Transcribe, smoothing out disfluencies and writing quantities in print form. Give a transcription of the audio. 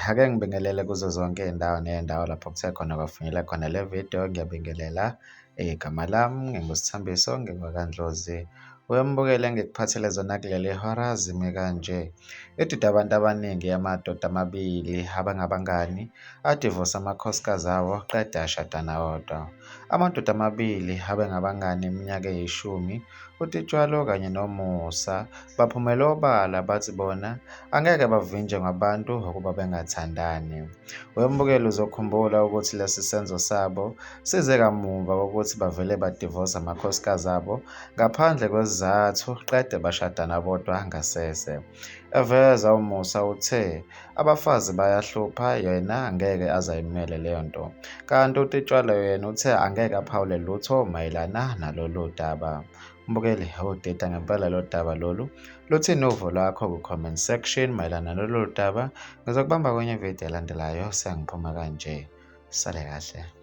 Ake ngibingelele kuzo zonke iy'ndawo ney'ndawo lapho kuthe khona kwafinyelela khona le video, ngiyabingelela. Igama lami nginguSithambiso, ngingwakaNdlozi. Wembukeli engikuphathele zona kuleli hora zime kanje. Idide abantu abaningi amadoda amabili abangabangani adivosa amakhosikazi awo qede ashadana wodwa. Amadoda amabili abengabangani iminyaka eyishumi, uTitshwalo kanye noMusa baphumele obala bathi bona angeke bavinjwe ngabantu ukuba bengathandani. Wembukeli uzokhumbula ukuthi lesi senzo sabo size kamuva kokuthi bavele badivosa amakhosikazi abo ngaphandle kwesizathu qede bashadana bodwa ngasese. Eveza uMusa uthe abafazi bayahlupha yena angeke aze ayimele leyo nto. Kanti uTitshwalo yena uthe angeke aphawule lutho mayelana nalolu daba. Mbukeli, awudida ngempela lo daba lolu. Luthini uvo lwakho ku-comment section mayelana nalolu daba? Ngizokubamba kwenye video elandelayo sengiphuma kanje. Sale kahle.